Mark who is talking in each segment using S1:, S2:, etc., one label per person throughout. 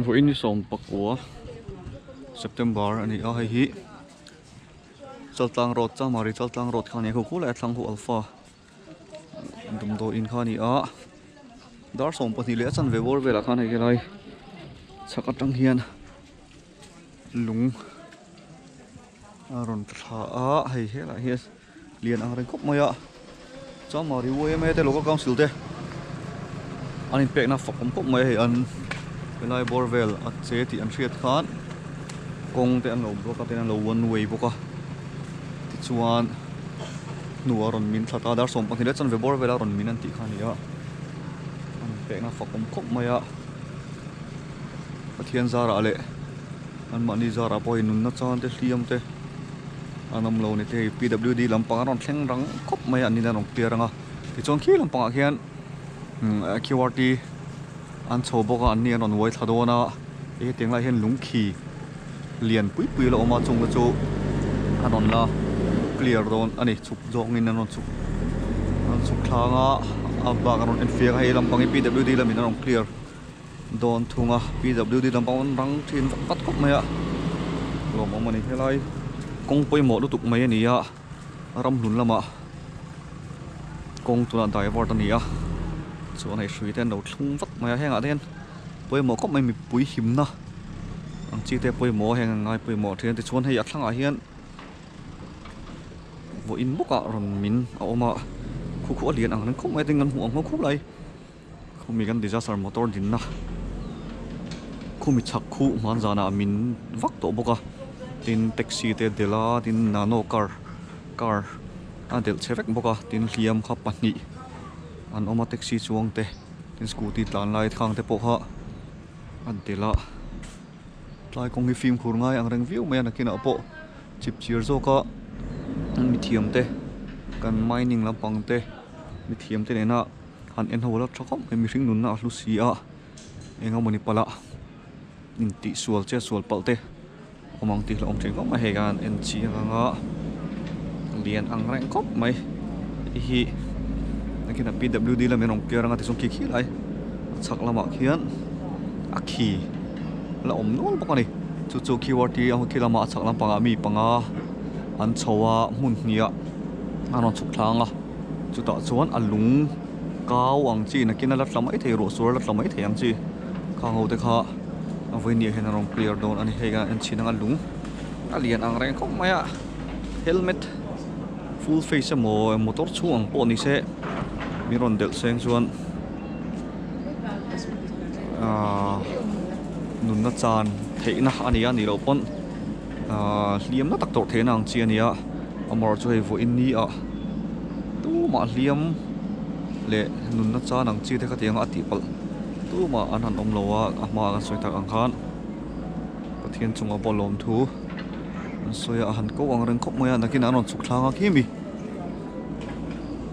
S1: Vawiin ni sawm pakua September a ni a hei hi Chaltlang road Chamari Chaltlang road kha a ni a khu khulai a thlang khu Alpha damdawiin kha a ni a dar 12 leh a chanve bawr velah khan hei helai chhak atang hian lung a rawn thla a hei helai hian lian ang reng khawp mai a Chamari yma te local council te an inpekna fak awm khawp mai a hei an helai bawr vel a che tih an hriat khan kawng te an lo block a tin an lo one way bawk a tichuan hnuah rawn min thla ta dar 12 leh chanve bawr vela rawn min an tih kha a ni a an inpekna fak awm khawp mai a Pathian zarah leh anmahni zarah pawh hei nunna chan te hliam te an awm lo a ni te hei PWD lampang a rawn thleng rang khawp mai a an in a rawn clear ang a tichuan khi lampangah khian QRT an chho bawk a anni an rawn uai thla dawn a hetiang lai hian lung khi lian pui pui a la awm a chung te chu an rawn la clear dawn a ni chhuk zawngin an rawn chhuk an chhuk thlang a a bak an rawn enfiah a hei lampang hi PWD lamin an rawn clear dawn thung a PWD lampang an rang thin vak vat khawp mai a lawmawm a ni helai kawng pawimawh lutuk mai a ni a ramhlun lamah kawng tunah divert a ni a chuan hei hrui te an lo thlung vak mai a hengah te hian pawimawh khawp mai mipui himna ang chi te pawimawh a heng an ngai pawimawh thin a tichuan hei a thlangah hian vawiin bawkah rawn min a awm a khu khu a lian ang reng khawp mai a tin kan hmuh ang nghawk khawp lai. Khumi kan disaster motor dinna khumi chhak khu hman zanah min vak tawh bawk a tin taxi te a delh a tin nano car car a delh chhe vek bawk a tin hliam kha pahnih an awm a taxi chuang te tin scooty tlan lai khang te pawh kha a delh a tlai kawng hi fimkhur ngai ang reng viau mai a nakinah pawh chip chir zawk a mithiam te kan mining lampang te mithiam te nena. Han en ho la tha khawp mai mihring nunna a hlu si a eng emawni palh a intih sual che sual palh te awm ang tih hlauhawm thin khawp mai hei khan en chiang ang a lian ang reng khawp mai hei hi nakinah PWD lamin rawn clear anga tichuan khi khi lai a chhak lamah khian a khi la awm nual bawk a ni chu chu QRT a khi lamah a chhak lampangah mi panga an chho a hmun hnih ah a rawn chhuk thlang a. Chutah chuan a lung kau ang chi nakin a la tla mai thei ruah sur a la tla mai thei ang chi khang ho te kha a vawinia hian a rawn clear dawn a ni hei a en chhin anga lung a lian ang reng khawp mai a helmet full face emaw motor chhung ang pawh ni se min rawn delh seng chuan ahh nunna chan theihna a ni a nih loh pawn ahh hliam na tak tawrh theihna ang chi a ni a. Amawr chu hei vawiin ni ah tumah hliam leh nunna chan ang chi te kha tiang a tih palh tumah an han awm lo a a hmaah kan sawi tak ang khan Pathian chungah pawh lawm thu an sawi a a han ko ang reng khawp mai a nakinah an rawn chhuk thlang a khimi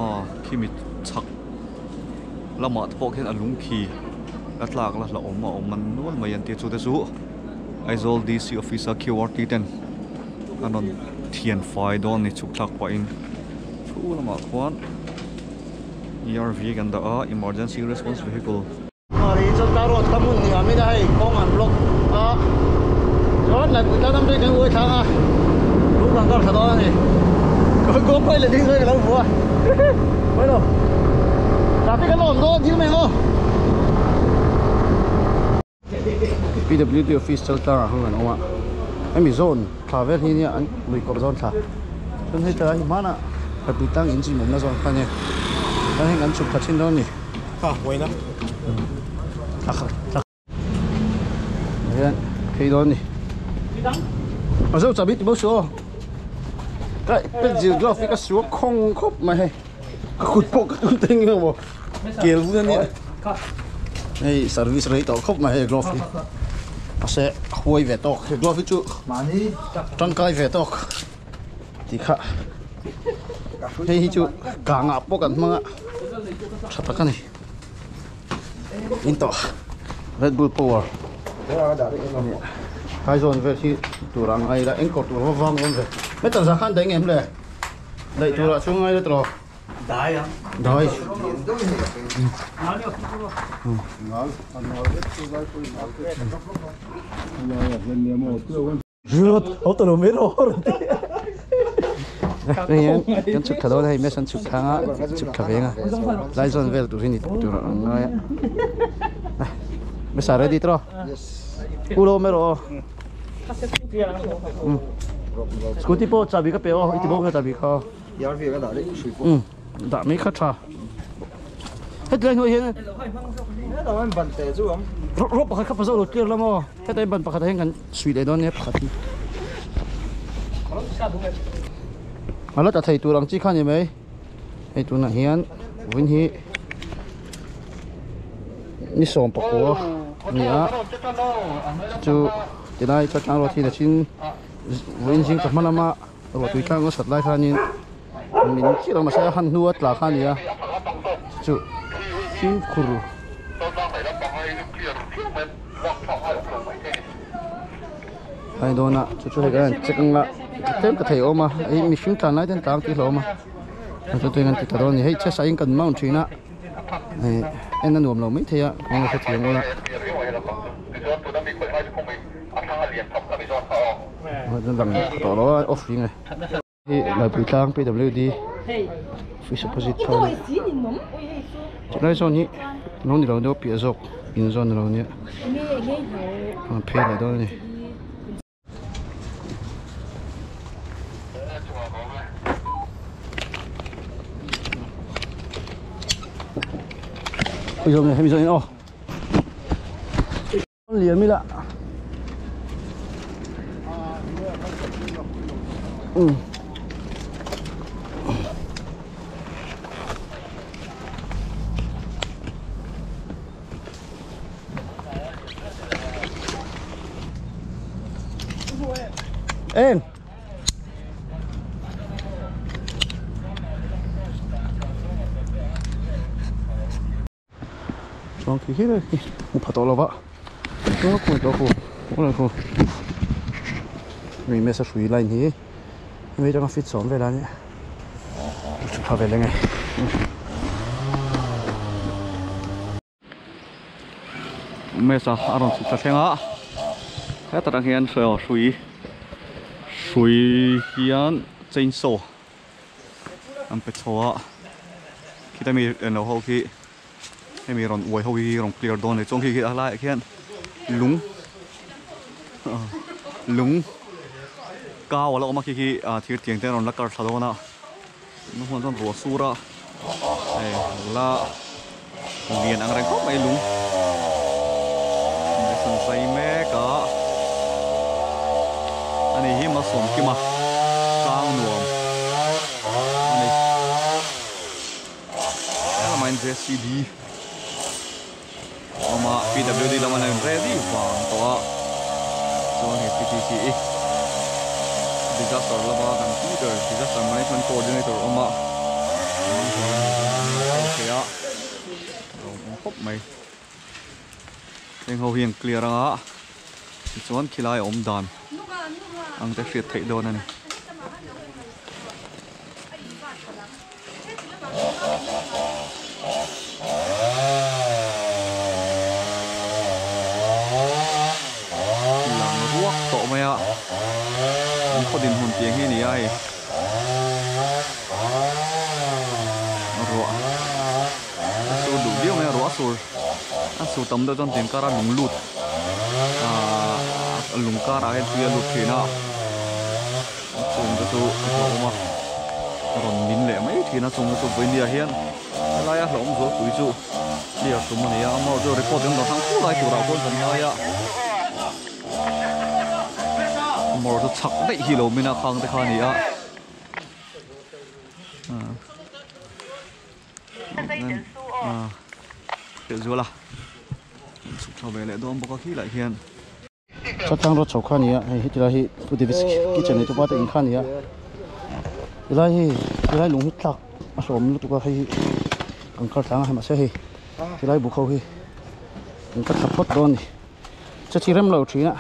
S1: aw khimi chhak lamah te pawh khian a lung khi a tlak la hlauhawm a awm an nual mai an tia chu te chu Aizawl D_C office a Q_R_T ten an rawn thian fai dawn a ni chhuk thlak pahin thu lamah khuan ERV kan dah a emergency response vehicle.
S2: Mari chuan road kha hmun ni awmin a hei kawng an block a chuan Laipui tlang lam te kan uai thlang a lung kan kar thla dawn a ni kawng phei leh ding sawi ka lo hmu a pawi lo traffic an awm dawn thil mai ang aw. PWD office chaltlang ah khan kan awm a hemi zone thla vel hi nia an lui kawr zawn thla chuan hei tlai hi hmanah pahnih tlang in chim awmna zawn kha ania chuan heng kan chhuk thla thin dawn a ni thla khat thla hian phei dawn a ni a zo chabi ti bo su aw ka petzil glove hi ka suak khawng khawp mai hei. Ka kut pawh ka tum teng emaw maw kel vun ania hei service rei tawh khawp mai hei glove hi mahse a huai ve tawk he glove hi chu tangkai ve tawk tih kha hei hi chu kangah pawh kan hmang a tha tak a ni in tawh red bull power Aizawl vel hi tur ang ai ila engkaw tur va vang awm ve meter za khan daih ngem le. Daih turah chuan ngai let rawh. Dai. Rượt, không tao mấy rồi. Này, kan chụp thà đâu đây, mấy san chụp thà, chụp thà về nga. Lại zone về tụi này tụi nó ngay. Mấy sao ready tro? Ulo mấy rồi. Scooty po chabi ka peo, iti bo ka chabi kha. Ừ, đã mấy khát trà. Hết lên rồi hiện. Rốt bạc khắp rồi clear lắm o. Hết đây bàn bạc thấy gần suy để đó nhé bạc. Mà nó thầy tu làm chi khăn gì mấy? Thầy tu là hiền, vinh hi. Ní sòng bạc của, nhá. Chú, từ đây cho trang rồi thì là xin vinh xin tập mà mà rồi tụi trang có sạch lại khăn mình chỉ là mà sẽ ăn nuốt là khăn nhá. Chú, xin khuru. Hai đứa nè, chú chú cái này chắc là tem cái thầy ôm mà, ấy mình xin trả lại tiền tám tỷ lô mà, chú tôi ngân tỷ đó này, hết chắc sẽ cần mong chuyện á, em đang nuông lâu mấy thế á, không có tiền nữa. Đang tỏ đó off này, là bị tang PWD, office opposite thôi. Chỗ này sao nhỉ? Nó đi đâu đâu bịa dọc, in zone đâu nhỉ? Phê lại đó này. Bây giờ này, bây giờ này, liền mới lạ. Ừ. Em. Trong khi này, một phát to là vợ. Đó cũng đó cũng, đó cũng. Mình mới sẽ sủi lại nhỉ. Mình cho nó fit xóm về là nhé. Chụp phá về lên ngay.
S1: Mẹ sao ăn chụp phá á. Thế ta đang hiện sủi sủi sủi hiện chainsaw. Ăn bệt chó. Khi ta mình ở hậu khi mi ron uai hoi ron clear don le chong khi khi lai khian lung lung ka wala oma khi khi thir tiang te ron la kar thadona no hon chon ro sura ei la lian ang reng khop mai lung me san sai me ka ani hi ma som ki ma tang nuam ani ela main JCB mà PWD là mà làm ready vàng to cho nên PTC disaster là ba computer disaster management coordinator ông mà ok á hop mày anh hậu hiền clear á chuan khilai om dan ang te hriat thei dawn ani có đình hồn tiếng như này ai rùa số đủ điêu này rùa sùr sùr tầm đâu trong tiếng cara lùng lụt lùng cara cái kia lụt thì nó chung cho số mà còn nín lẻ mấy thì nó chung cho số với nia hiên lại á lỏng rùa túi trụ nia chúng mình á mà rồi report chúng nó thằng khu lại chủ đạo con thần nhau á mor chu chak daih hi lo mina khang te kha ni a a zuala chuk tha ve leh dawn bawk a khi lai hian
S2: chatang ro chho kha ni a hei heti lai hi pu davis kitchen nei chu pa te in kha ni a tilai hi tilai lung hi tlak a hlawm lutuk a hei kan kar tlang a hei mahse hei tilai bu kho hi kan ka tha phawt dawn ni cha chi rem lo thin a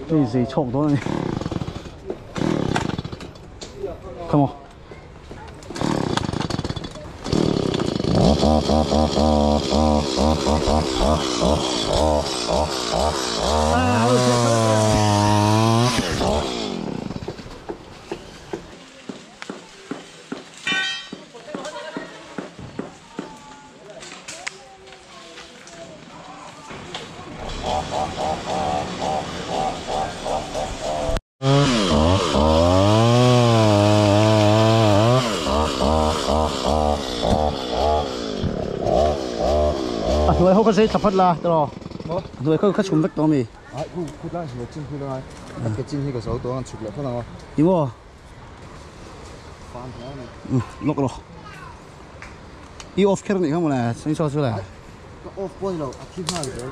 S2: cái gì chọc đó này, come on. Hnuai ho kha sei thla phat la tawh hnuai kha kha chhum vek tawh ami
S3: ai khu khu lai hnuai chin khu lai ka chin hi ka zo tawh an chhuk leh phawt ang a
S2: ni maw
S3: fan hle mai
S2: lawk rawh i off kher anih kha mawle cheng saw chu le
S3: ka off pawh ni lo a thi nghal zel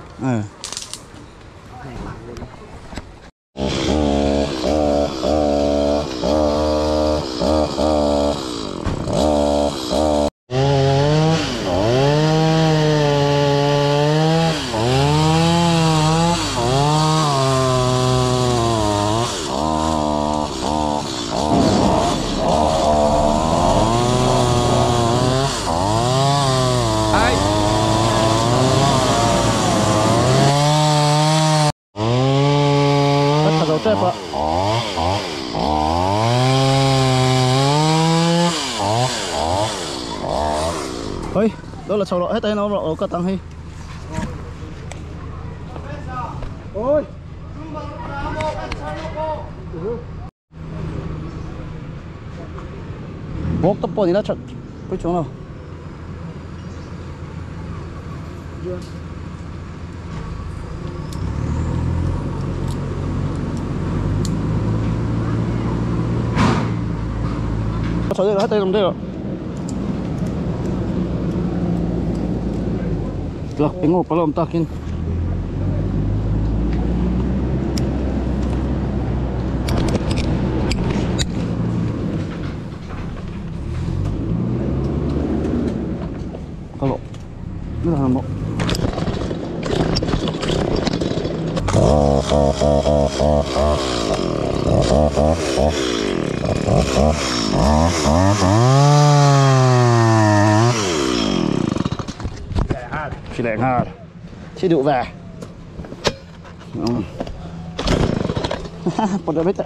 S2: Ôi, đó là sầu lọ hết tay nó rồi có tăng hi.
S3: Ôi.
S2: Bốc tấp bò thì nó chặt cái chỗ nào. Sầu đây là hết tay làm đây rồi. Lạc pengo palom takin. Kalau ni dah nampak. Chỉ lẹn ha, chỉ đủ về. Bỏ ra biết ạ.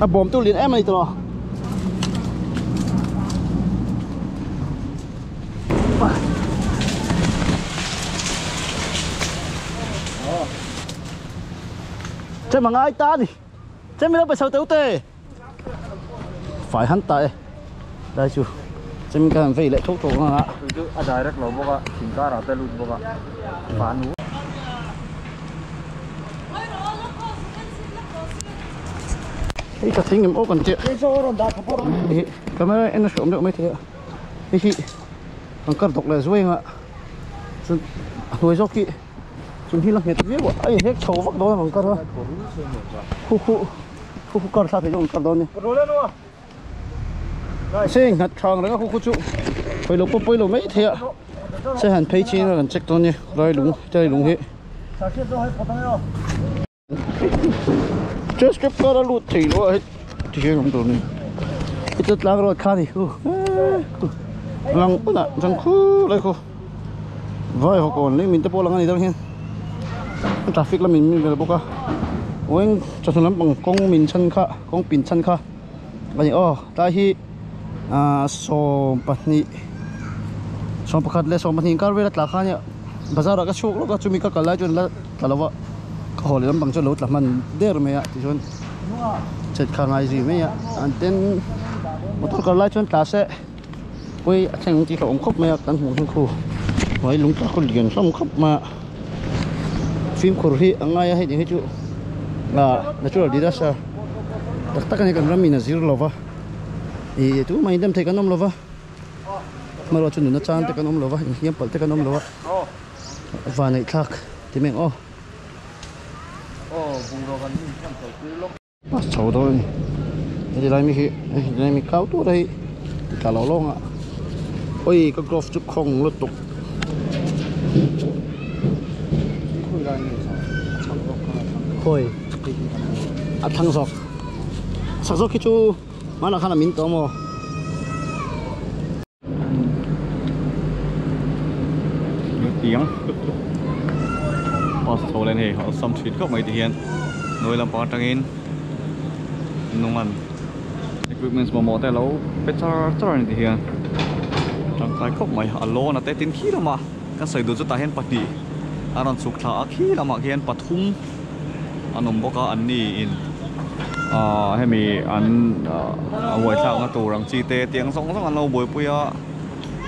S2: À bom tôi liền em này tao. Thế mà ngay ta đi. Thế mình đâu phải sao tếu tê. Phải hắn tại. Đây chú. Thế mình cần phải lại thuốc tổ nè.
S3: À direct lo boga, thingka ra te lut boga. Phản hú.
S2: Cái thính em ốp còn chưa. Camera em nó sụm được mấy thế ạ. Cái còn cắt độc là ruồi mà. Nuôi dốc kì. Chúng hi lắm hết viết quá. Ấy hết chấu vắt đó mà cắt thôi. Khu khu khu khu cắt sao thì dùng cắt đó nè. Sinh hạt tròn đó khu khu chú. Phải lục phải lục mấy thế ạ. Sẽ hẳn pay chi nó cần check đó nè. Rồi đúng, chơi đúng hết. Just keep got a loot thì nó hết thì không được này. Cái lá rồi khá thì khu lăng nè, chẳng khu đây khu. Vai họ còn lấy mình tới bộ lăng này đâu hiền. Traffic là mình về bốc à. Ôi, cho nên lắm bằng con mình chân khá, con pin chân khá. Cái gì? Oh, ta hi à số bát nhị, số bát lệ số bát nhị cái về là khá nhỉ. Bazar cái chỗ lúc cái chúng mình cái lại chuyện là là vợ. Họ lấy bằng cho lốt là mình đẻ rồi mày ạ thì chôn chết khá ngay gì mày ạ anh tên một tôi còn lại chôn cá sẽ quay thành chỉ ông khóc mày ạ cắn hùng khu mấy lúng ta con liền xong khóc mà phim khổ hi ngay hay gì hết chú là là chú là đi ra sao đặc tất cái này còn mình là zero lova thì chú mày đem thấy cái nom lova mà rồi chú nó chan thấy cái nom lova hiếm pal thấy cái nom lova và này thắc thì mình ô. Chho dawn a ni heti lai mi hi heti lai mi kau tur a hi ti tla lo lawng a oi ka glove chu khawng lutuk khawi a thlang zawk chak zawk hi chu hmanah khan a min tawh maw.
S1: Tiang pass chho len hei awlsam thin khawp mai ti hian hnuai lampang atangin nungan equipments mamawh te alo pe char char a ni ti hian tangkai khawp mai a lawn a te tin khi lamah kan sawi duh chu tah hian pahnih a rawn chhuk thla a khi lamah khian pathum an awm bawk a an ni in ahh hemi an a buaithlakna tur ang chi te tiang zawng zawng an lo buaipui a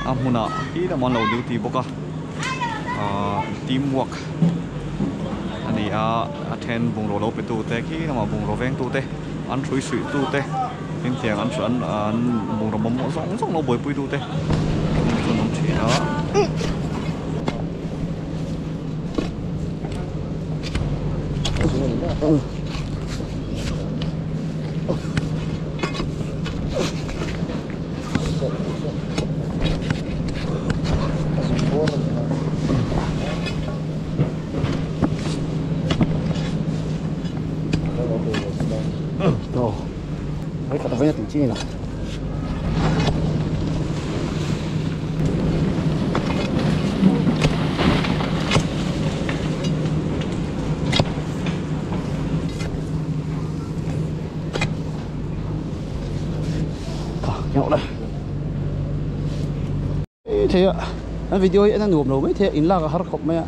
S1: a hmunah khi lamah an lo duty bawk a ahh team work a ni a a then bungraw lo pe tu te khi lamah bungraw veng tu te an hrui suih tu te tin tiang an an an bungraw mamawh zawng zawng lo buaipui tu te chu an awm thin a.
S2: Thế ạ an video hi an nuam lo mai the in lak a har khawp mai a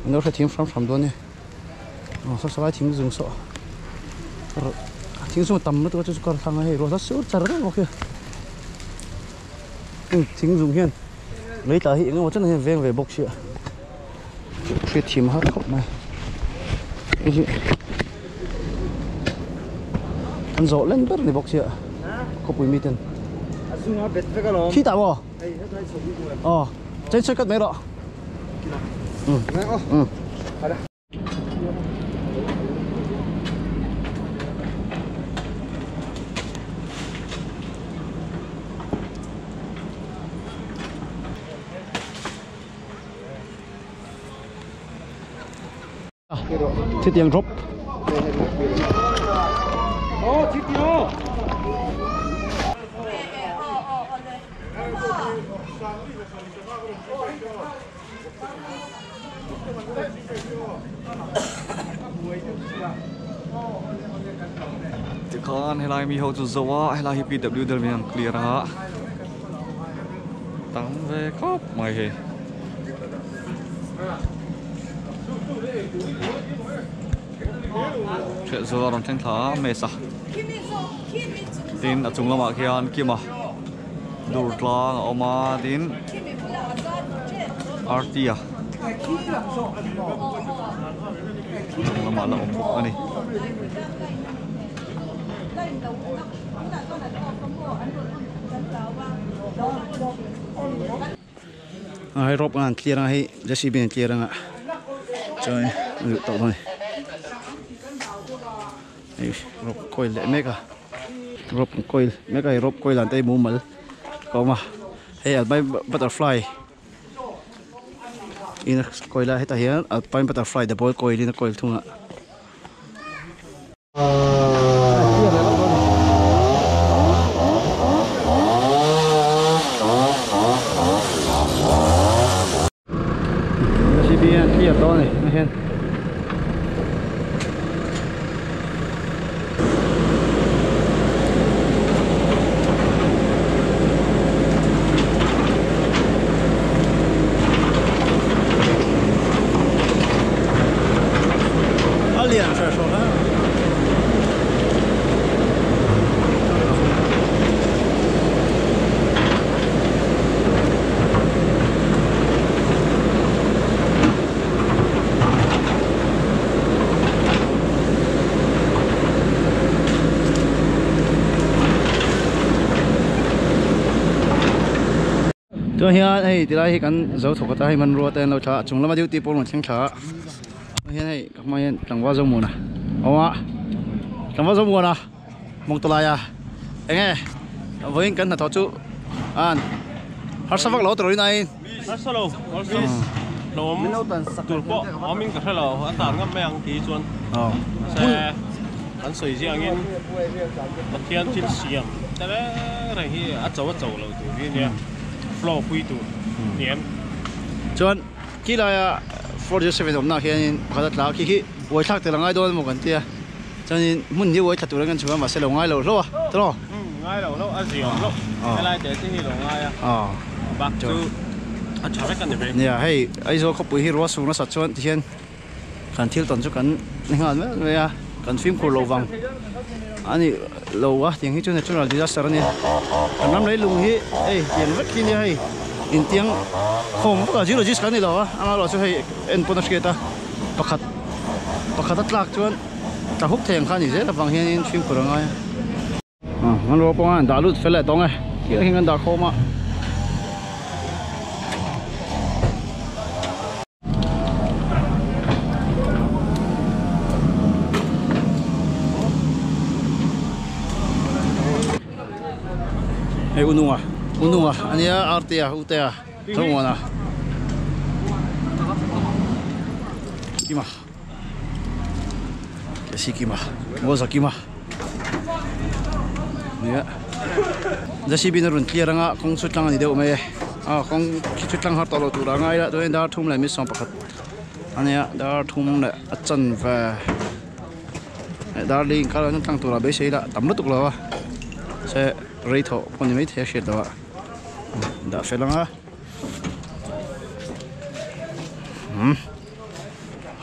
S2: an lo hre thing hram hram dawn ni saw saw lai thing zung saw thing zung tam lutuk a chu chu kar thlang a hei ruah sur char reng bawk hi thing zung hian lei tla hi eng emaw chen hian veng ve bawk sia hriat thiam har khawp mai hei hi an zawh len ber ni bawk sia khawpui mi ten khi tah maw ờ trên xe cất mấy rọ ừ ừ Thiết tiền drop.
S1: Tikhan helai mi ho chu zo a helai hi PW del mi ang clear a tam ve khawp mai hei. Hriat zawh a rawn thleng thla a mesa tin a chung lamah khian kima dur tlang a awm a tin arti a chung lamah la awm bawk a ni.
S2: Hei rope an clear anga hei JCB an clear anga chuan an luh tawh dawn a ni hei rope coil leh mek a rope an coil mek a hei rope coil an te mumal ka awm a hei alpine butterfly in a coil a hetah hian alpine butterfly the ball coil in a coil thung a. JCB an clear dawn a ni a hian. A lian hre hraw hle. Chuan hian hei tilai hi kan zo thawk ata hei hmanrua te an lo thla a chung lama duty pawh an rawn thleng thla a Hian hei ka hma hian tlangval zo muan a awm a tlangval zo muan a mawng tawh lai a enge vawiin kan hnathawh chu an harsa vak lo tawrh in aiin
S4: harsa lo hlawm tur pawh awmin ka hre lo a tan ngam mai ang tih chuan se kan sawi ziangin Pathian thil siam te reng reng hi a cho a cho lo tur hi nia flow pui tur ni em.
S2: Chuan khi laia 407 awmna khianin pakhat a tla a khi khi uai thlak tel a ngai dawn emaw kan tia chuanin hmun hi uai thla tur an kan chhung a mahse lo ngai lo hlauh a tawh
S4: ngai lo hlauh a ziawm hlauh helai te chi hi lo ngai a bak chu a tha vek a ni ve.
S2: Nia hei Aizawl khawpui hi ruah sur nasat chuan tihian kan thil tawn chu kan ni nghal mai mai a kan fimkhur lo vang a ni lo a tiang hi chu natural disaster a nia kan ram leilung hi hei tiang vek hi nia hei intiang khawm vak a geologist kan ni lo a amaherawh chu hei en pawn a hriat a pakhat pakhat a tlak chuan tla huk thei ang kha a ni zel avang hianin fimkhur a ngai a. Hmanrua pawh an dah lut fel leh tawng e khi ah hian kan dah khawm a. Hei ununga ununga ania artea utea thawngwana kima si kima moza kima nia JCB na run clear anga kawng chu tlang ani deuh mai e a kawng khi chu tlang har tawh lo tur a ngai la chuanin dar thum leh mi sawm pakhat ania dar thum leh a chanve dar li inkar ah hian tlang tur a beisei la tam lutuk lo a se rei thawh pawh ni maithei a hriat loh a dah fel anga umm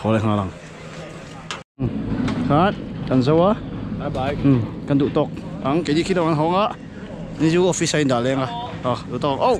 S2: haw leh nghal ang khan kan zo a kan duh tawk ang keini khi lo an hawng a ni chu office a indah leng a duh tawk oh.